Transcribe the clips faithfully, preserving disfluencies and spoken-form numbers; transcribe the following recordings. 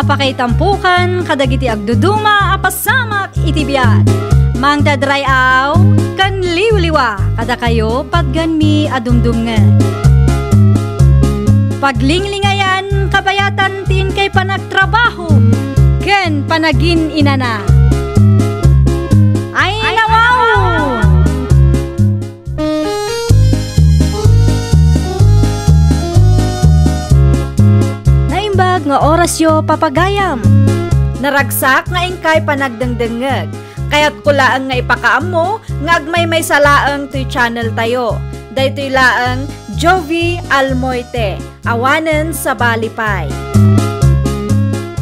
Pakaitampokan kadagiti agduduma a pasamak iti biag. Mangted ray-aw ken liwliwa kadakayo patganmi a dumdumngeg. Paglinglingayan kabayatan ti inkay panagtrabaho ken panagin-inana. Ay, nawaw! Naimbag nga orasyo, papagayam. Naragsak nga inkay panagdengdengngeg. Kayatko laeng nga ipakaammo nga agmaymaysa laeng toy channel tayo. Daytoy laeng Jovi Almoite. Awanen sabali pay.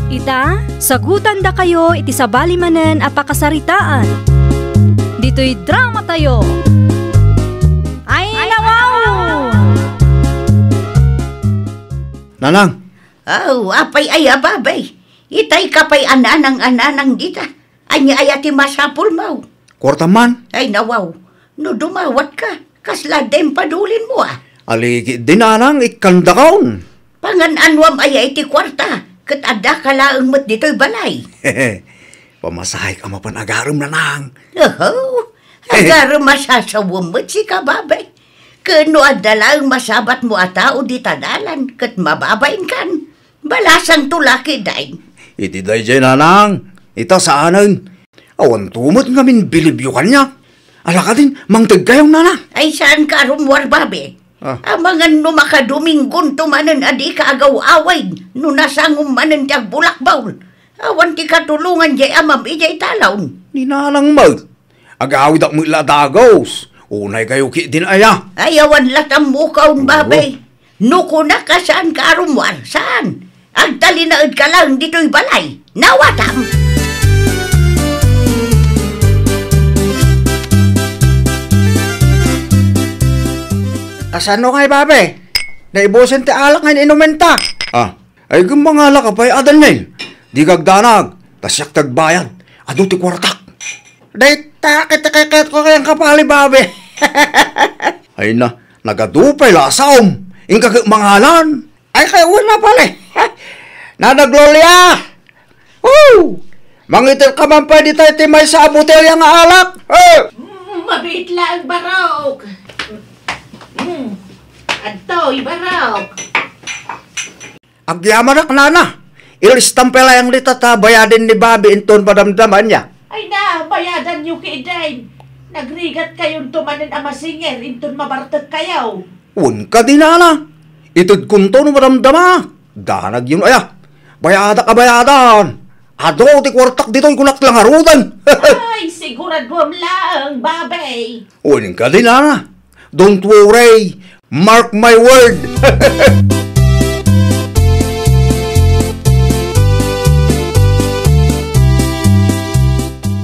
Ita, sagutandakayo iti sabali manen a pakasaritaan. Ditoy drama tayo. Ay, nawaw! Nanang! Oh, apay aya, babay? Itay ka pay a nanang a nanang dita. Ania aya ti masapulmo? Kuarta man. Ay, nawaw. No dumawatka, kasla dayta impadulinmo, a? Aliki di, nanang, ikkandakon. Pangan-anuam aya iti kuarta, ket addaka laeng met ditoy balay. Pamasahek a mapan agarem, nanang. Oho, agarem a sasawem met sika, babay. Ken no adda laeng masabatmo a tao dita dalan, ket mababainkan. Balasangto laki, dayta. Iti daydiay, nanang, ita saanen. Awanto met ngamin bilibyo kaniak. Ala kadin, mangtegkayo, nanang. Ay, saanka a rummuar, babe. Ah. Amangan no makadominggonto manen a dika agaw-awid, no nasangom manen ti agbulakbol. Awan ti katulongan diay amam idiay talon. Ni nanang met. Agawidak met la dagus. Unaykayo ketdin aya. Ay, awan la tammukaon, oo, babe. No kunak a saanka a rummuar, saan? Agtalinaedka laeng ditoy balay. Nawatam! Kasano ngay, babe? Naibusen ti alak nga inuminta. Ah, ay, gummangalak ka pay a, Daniel. Di kagdanag, ta siak ti agbayad. Adu ti kuartak. Dayta, ket, ket, ket, ko kayang kapali, babe. Ay na, nagadu pay la a saom. Inka ket mangalan. Ay, kay, wen na pala. Nanang Gloria! Woo! Mangitirka man pay dita iti maysa a botelya nga alak. Eh! Mm, mabiit laeng barok. Mm. Adtoy, barok. Agyamanak, nana. Ilistam pay layang dita ta bayaden ni babe inton madamdama ania. Ay na, bayadanyo ketdin. Nagrigatkayonto manen a masinger inton mabartekkayo. Wen kadi, nana. Itedkonto no madamdama. Danagyon aya. Bayadak a bayadan. Adu ti kuartak ditoy, kunak la ngaruden. Ay, siguraduam laeng, babe. Wen kadi, nana. Don't worry. Mark my word.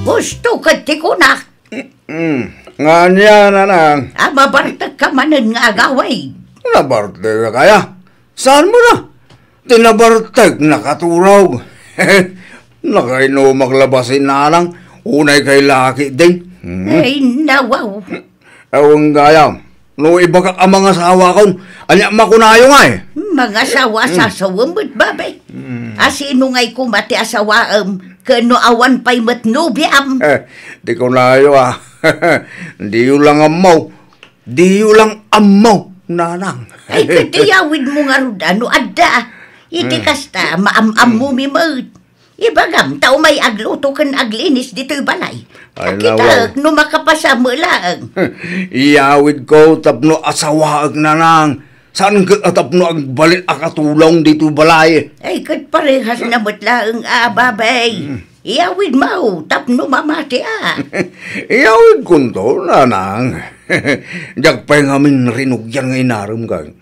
Husto ket ti kunak. Mm. Nga ania, nanang? A, mabartekka manen nga agawid. Nabartek aya? Saan mo na? Ti nabartek, nakaturog. Nakainumak la basi, nanang. Unay kay laki din. Hmm. Ay, nawaw. Awan gayam. No ibagak a mangasawakon, ania makunayo ngay? Mangasawa a, hmm, sasawem met, babe. Hmm. A sino ngay koma ti asawaem, ken no awan pay met nobiam? Eh, di kunayo, a. Diyo lang ammo. Diyo lang ammo, nanang. Ay, ket iyawidmo ngarud a no adda. Iti, hmm, kasta, maam-ammomi met. Ibagam, ta umay agluto ken aglinis ditoy balay. Ay, nawaw. Kitak no makapasam laeng. Iyawidko tapno asawaek, nanang. Saan ket a tapno agbalin a katulong ditoy balay? Ay, ket parehas na met laeng a, babay. Hmm. Iyawidmo tapno mamati a. Iyawidkonto, nanang. Diak pay ngamin rinugian nga inarem kay.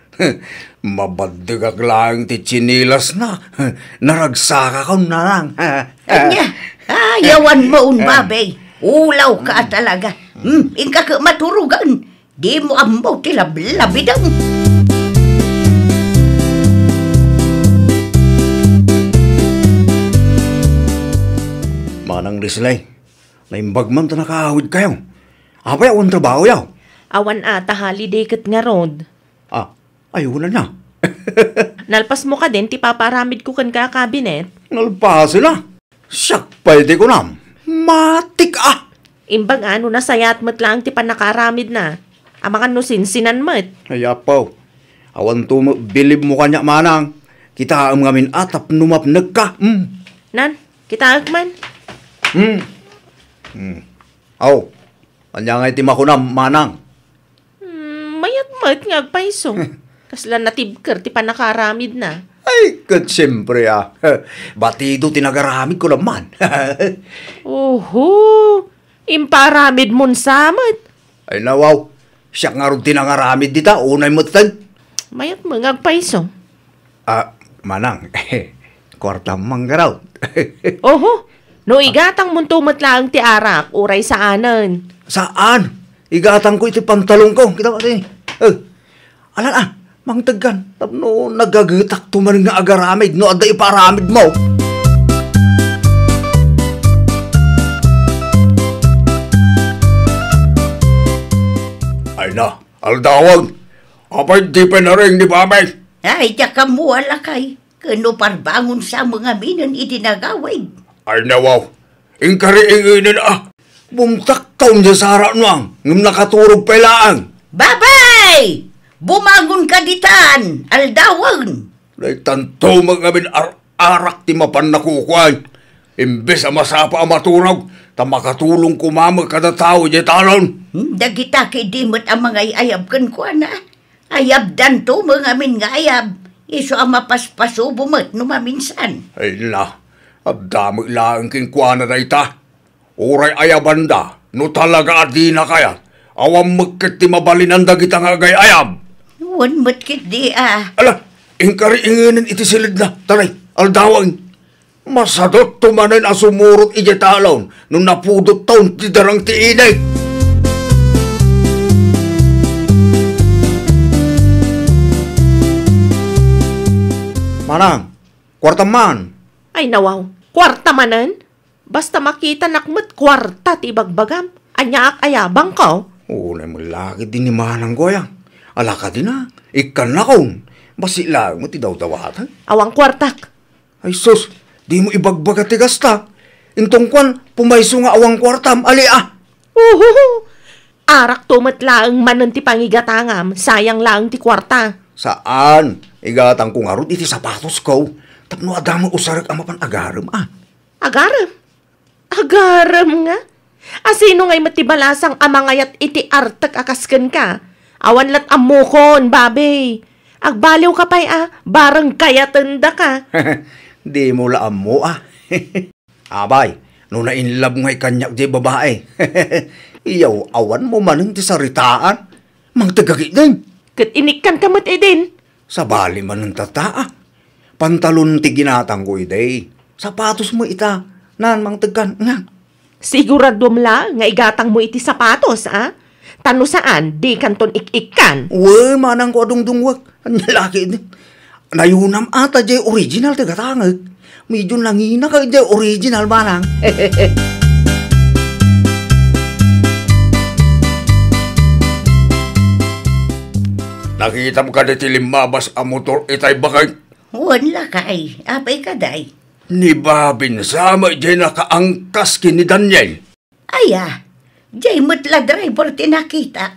Mabaddegak laeng ti tsinelasna. Naragsakakon, nanang. Ania? Ayawanmo, babay. Ulawka a talaga. Hmm, inka ket maturogan. Dimo ammo ti lablabidem. Manang Risley, naimbag man ta nakaawidkayo. Apay, awan trabahoyo? Awan a, ta holiday ket ngarud. Ah, ay, wala na. Nalpasmo kadin ti papaaramidko kenka a kabinet? Nalpasen a. Siak pay ti kunam. Matik a. Imbag a no nasayaat met laeng ti pannakaaramidna. Amangan no sinsinan met. Ay, apo. Awanto met bilibmo kaniak, manang. Kitaem ngamin a tapno mapnekka. Mm. Nan, kitaek man. Mm. Mm. Aw, ania ngay ti makunam, manang? Hmm, mayat met nga agpayso. Kasla natibker ti pannakaaramidna. Ay, ket siempre a. Batido ti nagaramid ko naman. Oho, impaaramidmon sa met. Ay, nawaw. Siak ngarud ti nangaramid dita, unay metten. Mayat met nga agpayso. Ah, manang, kuartam manggarawt. Oho, no igatangmonto met laeng ti arak, uray saanen. Saan? Igatangko iti pantalonko. Kita mo, ati. Eh, alan, ah, mangteggan. Tapno nagagetakto man nga agaramid, no adda ipaaramidmo. Ay na, Aldawan, apay di pinaring ni Babay? Ay, diak ammo a lakay. Ken no parbangon sa met ngaminen idi nagawid. Ay nawaw, inkari inginen a. Bumtakkaw ni Sara nuang, ngem nakaturog pay laeng. Babay! Bumangonka ditan, Aldawan! Daytanto met ngamin ar-arak ti mapan nakukuan. Imbes a masapa a maturog, ta makatulong koma met kada tao idiay talon. Hmm, dagita ket di met a mangay-ayab kenkuana. Ayabdanto met ngamin nga ayab, isu a mapaspasubo met no maminsan. Ay na, adda met laeng kenkuana dayta. Uray ayabanda, no talaga a dina kayat, awan met ket ti mabalinan dagita nga agay-ayab. Wen met ketdi a. Ala, inkari ingenen iti siledna, taray, Aldawan. Masadutto manen a sumurot idiay talon no napudotton ti darang ti init. Manang, kuartam man. Ay, nawaw, kuarta manen? Basta makitanak met kuarta ti ibagbagam. Aniaak a yabangko? Unay met la ketdi ni manangko aya. Ala kadina, ikkannakon. Bassit laeng met ti dawdawatan. Awan kuartak. Ay sus, dimo ibagbaga ti gastak. Inton kuan, pumayso nga awan kuartam, ali a. Uhuhu! Arakto met laeng manen ti pangigatangam, sayang laeng ti kuarta. Saan, igatangko ngarud iti sapatosko. Tapno adda met usarek a mapan agarem a. Agarem? Agarem nga? A sino ngay met ti balasang a mangayat iti artek a kas kenka? Awan lat ammokon, babi. Agbaliwka pay a, bareng kayatendaka. Dimo la ammo a. Abay, no na-inlove ngay kaniak diay babai. Iyaw, awan mo manen ti saritaan. Mangtegak idin. Ket inikkanka met idin. Sabali manen tatta a. Pantalon ti ginatangko idi. Sapatos mo ita. Nan, mangtegkan, nga. Siguraduam la nga igatang mo iti sapatos, a? Ta no saan, dikanton ik-ikkan. Wen, manangko a dungdungwek. Ania la ketdi. Nayunam a ta diay original ti gatangek. Medyo nanginaka diay original, manang. Nakitam kadi ti limmabas a motor itay baket? Wen, lakay. Apay kadi? Ni babin sa met diay nakaangkas ken ni Daniel. Aya, diay met la driver ti nakita.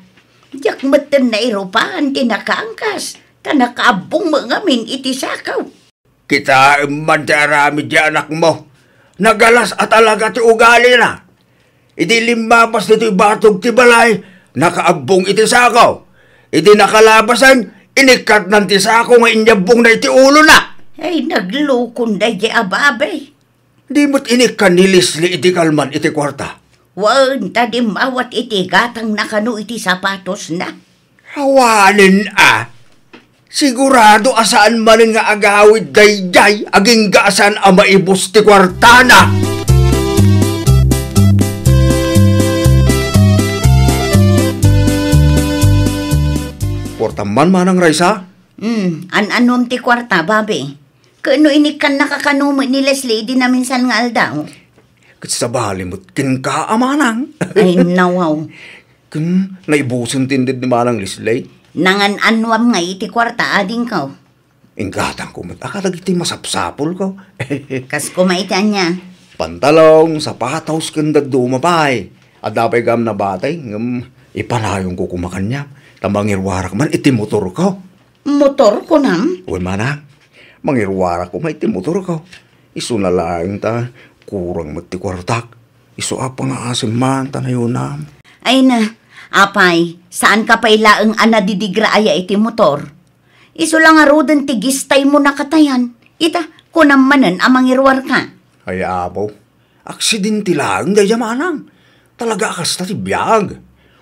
Diak metten nairupan ti nakaangkas, ta nakaabbong met ngamin iti sakaw. Kitaem man ti aramid ti anakmo. Nagalas a talaga ti ugalina. Idi limmabas ditoy batog ti balay, nakaabbong iti sako. Idi nakalabasen, inikkatnan ti sako nga inyabbongna iti ulona. Ay, naglukon daydiay a babai. Di met inikkan ni Leslie idi kalman iti kuarta. Wen, ta dimmawat iti gatangna kano iti sapatosna. Awanen a. Sigurado a saan manen nga agawid daydiay agingga a saan a maibus ti kuartana. Kuarta man, Manang Raisa? Hmm, an-anom ti kuarta, babi. Ket no inikkannaka kano met ni Leslie idi naminsan nga aldaw? Ket sabali met kenka a manang. Ay, nawaw. Ken naibusen ti inted ni Manang Leslie? Nangan-anuam ngay iti kuarta, adingko. Inggatangko met a kadagiti masapsapulko. Kas koma iti ania? Pantalon, sapatos, ken dadduma pay. Adda pay gam nabati, ngem ipanayonko koma kaniam, ta mangiruarak man iti motorko. Motor, kunam? Wen, manang, mangiruarak koma iti motorko. Isuna laeng ta kurang met ti kuartak. Isu a pangaasim man ta nayonam. Ay na, apay, saanka pay laeng a nadidigra aya iti motor? Isu la ngaruden ti gistaymo nakatayan. Ita, kunam manen a mangiruarka. Ay, apo, aksidente laeng daydiay, manang. Talaga a kasta ti biag.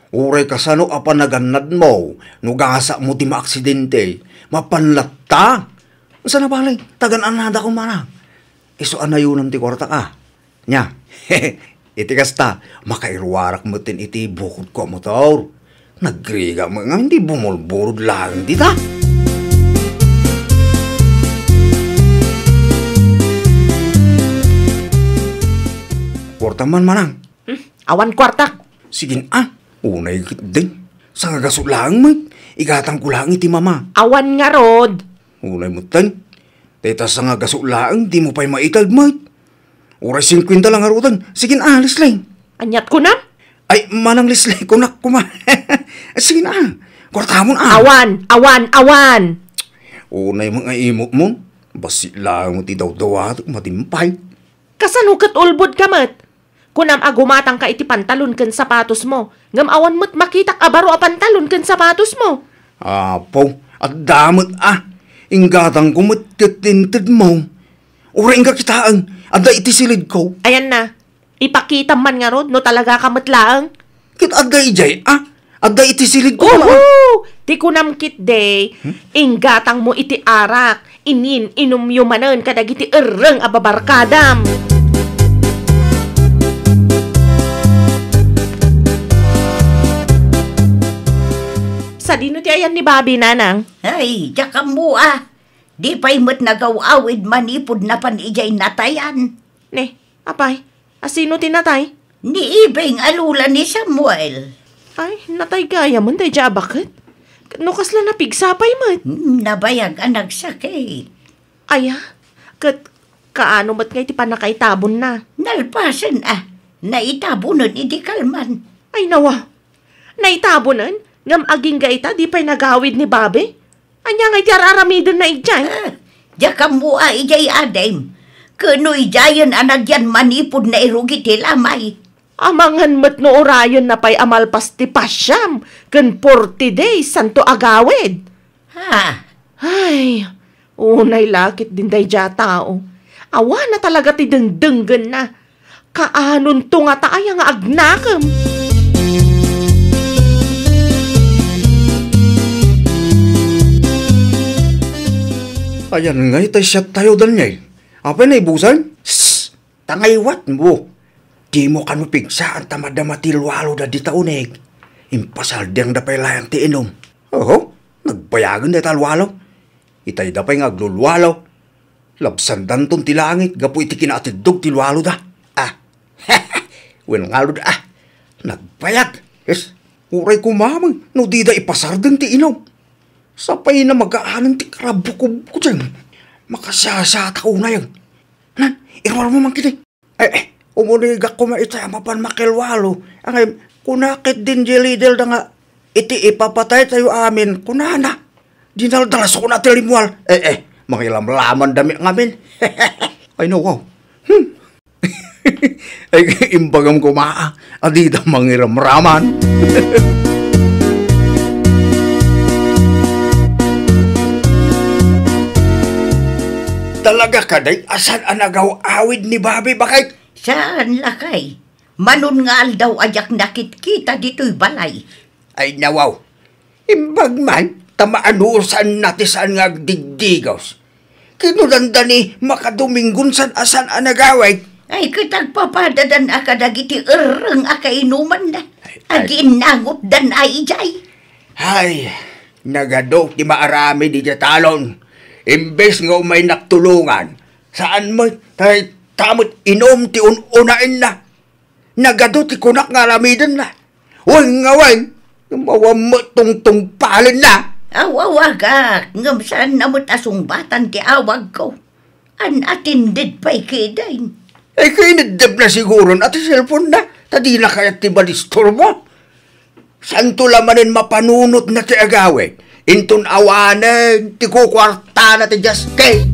Uray kasano a panagannadmo, no gasatmo ti maaksidente, mapan latta. Saan a bale, tagan-annadakon, manang. Isu a nayonam ti kuartak a. Nia, iti kasta, makairuarak metten iti bukodko a motor. Nagrigat met ngamin ti bumulburod laeng dita. Kuartam man, manang. Hmm, awan kuartak. Sige na, ah. Unay ketdin. Sangagaso laeng met. Igatangko laeng iti mama. Awan ngarud. Unay metten. Dayta sangagaso laeng, dimo pay maitag met. Uray singkuenta la ngaruden. Sige na, ah, Leslie. Aniat kunam? Ay, manang Leslie, kunak koma. Sige na, ah. Kuartamon, ah. Awan, awan, awan. Unay met nga imutmon. Bassit laeng ti dawdawatek, matimpay. Kasano ket ulbodka met? Kunam a gumatangka iti pantalon ken sapatosmo, ngem awan met makitak a baro a pantalon ken sapatosmo. Apo, adda met a. Inggatangko met ket intedmo. Uray inka kitaen, adda iti silidko. Ayan na, ipakitam man ngarud no talagaka met laeng. Ket adda idiay a. Adda iti silidko pala. Uhu! Ti kunam ketdi, Hmm? inggatangmo iti arak, inin-inumyo manen kadagiti erreng a babarkadam. Sadino ti ayan ni Bobby, nanang? Ay, diak ammo a. Di pay met nagaw-awid manipud napan idiay natayan. Ne, apay, a sino ti natay? Ni Ibing a lola ni Samuel. Ay, natay gayamen daydiay a baket? No kasla napigsa pay met? Hmm, nabayag a nagsakit. Aya, ket kaano met ngay ti pannakaitabonna? Nalpasen a, naitabonen idi kalman. Ay, nawa, naitabonen? Ngem agingga ita, di pay nagawid ni Bobby? Ania ngay ti ar-aramidenna idiay? Ah, diak ammo a idiay adim. Ket no idiayen a nagyan manipud nairugi ti lamay. Amangan met no urayenna pay a malpas ti pasiam ken forty days santo agawid. Ha? Ay, unay la ketdin daydiay a tao. Awan a talaga ti dengdenggenna. Kaanonto ngata aya nga agnakem? Ayan ngay tay siattayo, Daniel. Apay naibusan? Shh! Tangayuatmo. Dimo kano pigsaan ta madama ti lualo da dita uneg. Impasaldiangda pay laeng ti inum. Oho, nagbayagen dayta lualo. Itayda pay nga aglulualo. Labsandanton ti langit gapu iti kinaatiddog ti lualoda. Ah. Wen ngarud, ah. Nagbayag. Yes. Uray kumamen no dida ipasardeng ti inum. Sapay na magaanen ti karabukobko diyan. Makasiasata ko unayen. Nan, iruarmo man kiti. Eh, eh, umunegak koma ita a mapan makilualo. Angem, kuna ketdin di liderda nga, iti ipapataytayo amin, kunana. Dinaldalasona ti limual. Eh, eh, mangilamlamandami ngamin. Ay, no, wow. Hmm. Ay, imbagam koma, a dida mangiramraman. Talaga kadi a saan a nagaw-awid ni Bobby, baket? Saan, lakay. Manon nga aldaw a diak nakitkita ditoy balay. Ay, nawaw. Imbag man, ta maanusanna ti saan nga agdigdigos. Kinunanda ni makadominggon saan a saan a nagawid. Ay, ket agpapadadan a kadagiti erreng a kainumanna. Ay, ay. Aginnangotdan a idiay. Ay, nagadu ti maaramid idiay talon. Imbes nga umaynak tulongan, saan met, tay, ta met inum ti un-unaenna. Nagadu ti kunak nga aramidenna. Wen nga wen, mawa met tungtungpalenna. Awawagak, ngem saanna met a sungbatan ti awagko. An-attended pay kadi. Ay, kaineddebna siguron a ti cellphone-na, ta dina kayat ti madisturbo. Saanto la manen mapanunotna ti agawid. Inton awanen ti kukuartana ti Justin.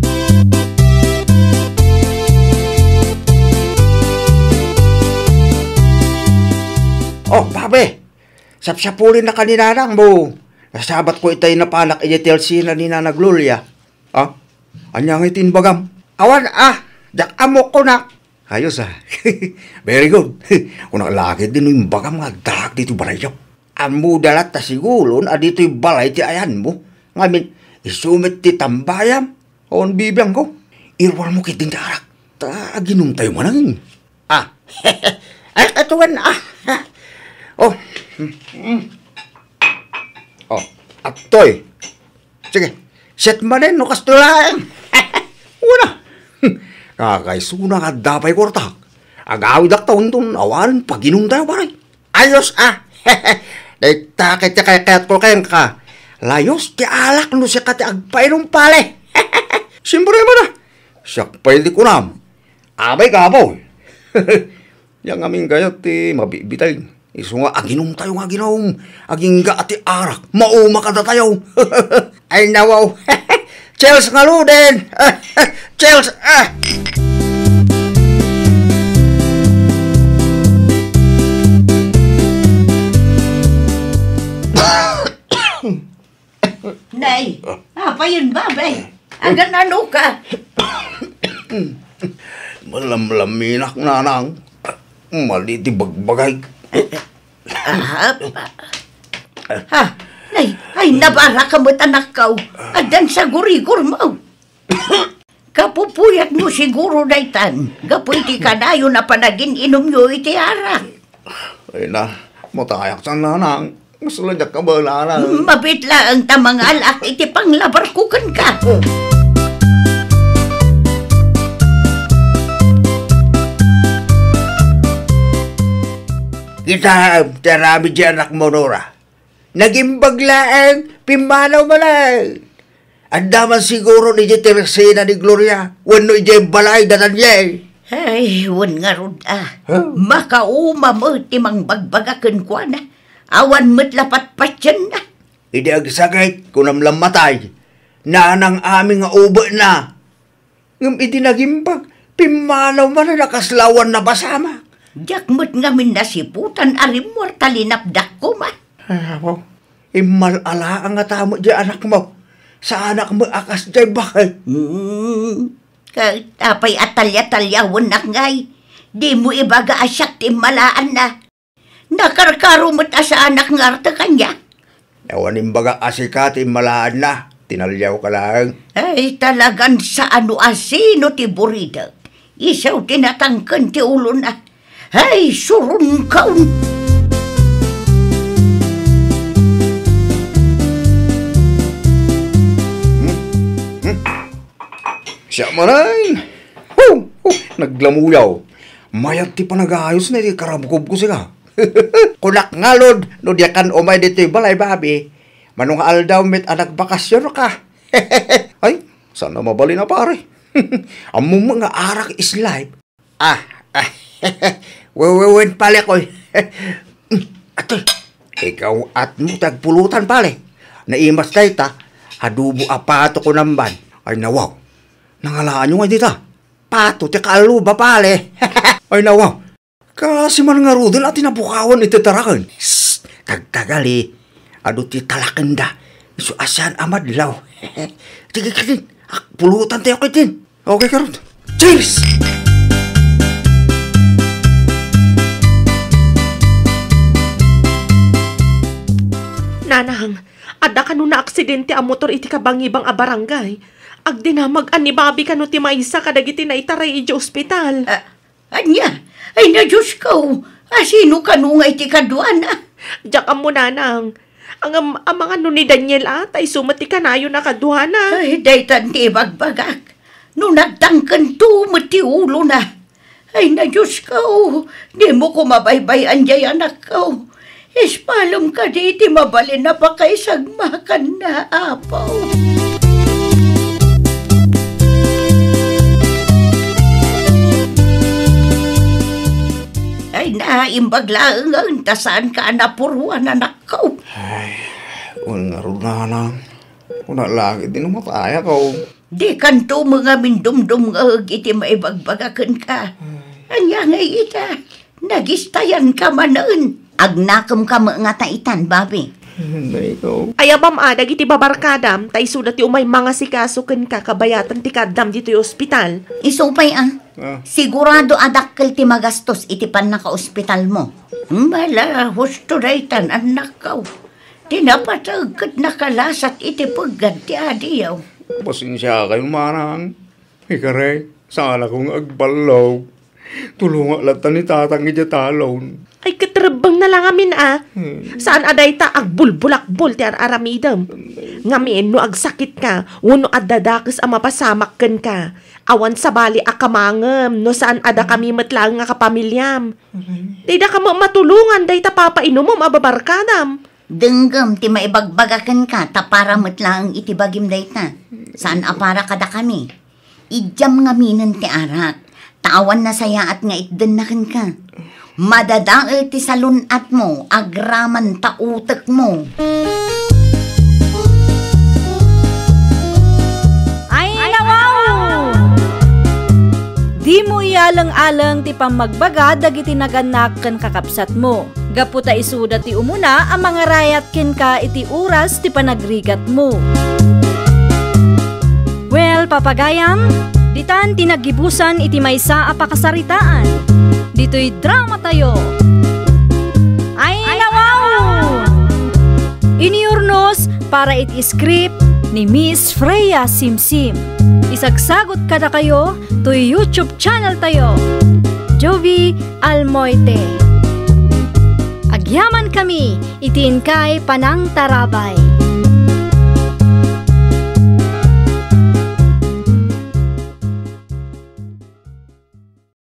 Oh, babe. Sapsapulinaka ni nanangmo. Nasabatko itay napanak idiay T L C-na ni Nana Gloria. Ah? Ania ngay ti imbagam? Awan, ah. Diak ammok, kunak. Ayos, ah. Very good. Kunak la ketdi no imbagam nga addaak ditoy balayyo. Ammoda latta siguron a ditoy balay ti ayanmo. Ngamin, isu met ti tambayam. Awan bibiangko. Iruarmo ketdin ti arak. Ta aginumtayo manen. Ah. Ay, katuan, ah. Oh. Mm. Oh, adtoy. Sige. Set manen no kastoy laeng. Una. Kakaisuna nga adda pay kuartak. Agawidak ta unton awan paginumtayo, pare. Ayos, ah. Dayta ket ti kaykayatko kenka. Layos ti alak no sika ti agpainum, pare. Siempre man, ah. Siak pay ti kunam. Abay, kapoy. Yan ngamin kayat ti mabitbitay. Isu nga aginumtayo nga aginum. Agingga ti arak. Mauma kadatayo. Ay, nawaw. Cheers ngaruden. Cheers, ah. Nay, apayen, babe? Aganano ka? Malamlaminak, nanang. Mali ti bagbagay. Ah, pa- ha? Nay, ay, nabarakam met, anakko. Addan sagurigurmo. Kapupuyatmo siguro daytan, gapu iti kanayon a panagin-inumyo iti arak. Ay na, matayak sa nanang. Mas lagak ka ba, nanang? Mabit laeng ta mangalak iti panglabarko kenka. Kitaem ti aramid ti anakmo, Nora. Nagimbag laeng, pimmanaw manen. Adda man siguro idiay Teresina ni Gloria, wenno idiay balay da Daniel. Ay, wen ngarud, ah. Huh? Makauma met ti mangbagbaga kenkuana. Awan met la patpatienna. Idi agsakit, kunam la matay. Nanang amin nga ubetna. Ngem idi nagimbag, pimmanaw manen a kasla awan napasamak. Diak met ngamin nasiputan a rimmuar ta linapdakko man. Ay, apo, immal-ala ngata met diay anakmo. Saanak met a kasdiay baket. Hmm. Ket apay a talia-taliawennak ngay? Dimo ibaga a siak ti immalaanna. Nakarkaro met a saanak nga artek kaniak. Awan imbagak a sika ti immalaanna, tinaliawka laeng. Ay, talagan saan no a sino ti buridek. Isu ti natangken ti ulona. Ay, surungkaon! Hmm? Hmm? Siak manen. Hu! Hu! Naglamuyaw. Mayat ti panagayos na iti karabkobko sika. Kunak ngarud, no diakan umay ditoy balay, babi. Mano nga aldaw met a nagbakasyon ka. Ay, saan a mabalin a pare. Ammom nga arak is life. Ah, ah. Wewewen, pale, koy. Atoy, ikaw at mo ti agpulutan, pale. Naimas dayta, adobo a pato ko namban. Ay, nawaw. Nangalaanyo nga dita? Pato ti kaaluba, pale. Ay, nawaw. Kasi man ngaruden a ti nabukawan iti taraken. Sst, tagtagali. Adu ti talakenda. Isu a saan a madlaw. Sige, sige. Agpulutan tayo ket din. Okay, karot. Cheers! Nanang, adda kano naaksidente a motor iti kabangibang a barangay. Agdinamag a ni Bobby kano ti maysa kadagiti naitaray idiay ospital. Ah, ania? Ay na, Diosko! A sino kano nga iti kaduana? Diak ammo, Nanang. Ngem amangan no ni Daniel a, ta isu met ti kanayon a kaduana. Ay, daytan ti ibagbagak. No nagtangkento met ti ulona. Ay na, Diosko, dimo koma baybay-an diay anakko. Ispalom kadi ti mabalin a pakaisagmakanna, Apo. Ay, naimbag laengen ta saanka a napuruan, anakko. Ay, wen ngarud, nanang. Kuna langit, di no matayako. Dikanto met ngamin dumdumngeg iti maibagbaga kenka. Ania ngay ita? Nagistayanka manen. Agnakemka met ngata itan, Bobby. Daytoy. Ayabam a dagiti babarkadam, ta isuda ti umay mangasikaso kenka kabayatan ti kaaddam ditoy ospital. Isu pay a. Ah. Sigurado a dakkel ti magastos iti pannakaospitalmo. Bala, husto daytan, annakko. Ti napateg ket nakalasat iti peggad ti adiyo. Pasensiakayo, manang. Ikari, saanako nga agballo. Tulongak latta ni tatang idiay talon. Ay, ket rebbengna la ngamin a. Hmm. Saan a dayta agbulbulakbol ti ar-aramidem. Ngamin no agsakitka, wenno adda dakes a mapasamak kenka, awan sabali a kamangem no saan a dakami met laeng nga kapamiliam. Aray. Dayta ka ma-, matulongan dayta papainumem a babarkadam. Denggem ti maibagbaga kenka ta para met laeng iti bagim dayta. Saan a para kadakami. Idiam ngaminen ti arak, ta awan nasayaat nga itdenna kenka. Madadael ti salun-atmo agraman ta utekmo. Ay, nawaw! Dimo iyaleng-aleng ti pammagbaga dagiti nagannak ken kakabsatmo. Gapu ta isuda ti umuna a mangarayat kenka iti oras ti panagrigatmo. Well, papagayam, ditan ti naggibusan iti maysa a pakasaritaan. Ditoy dramatayo. Ay, nawaw! Inurnos para iti script ni Miss Freya Simsim. Isagsagot kadakayo toy YouTube channel tayo, Jovie Almoite. Agyamankami iti inkay panangtarabay.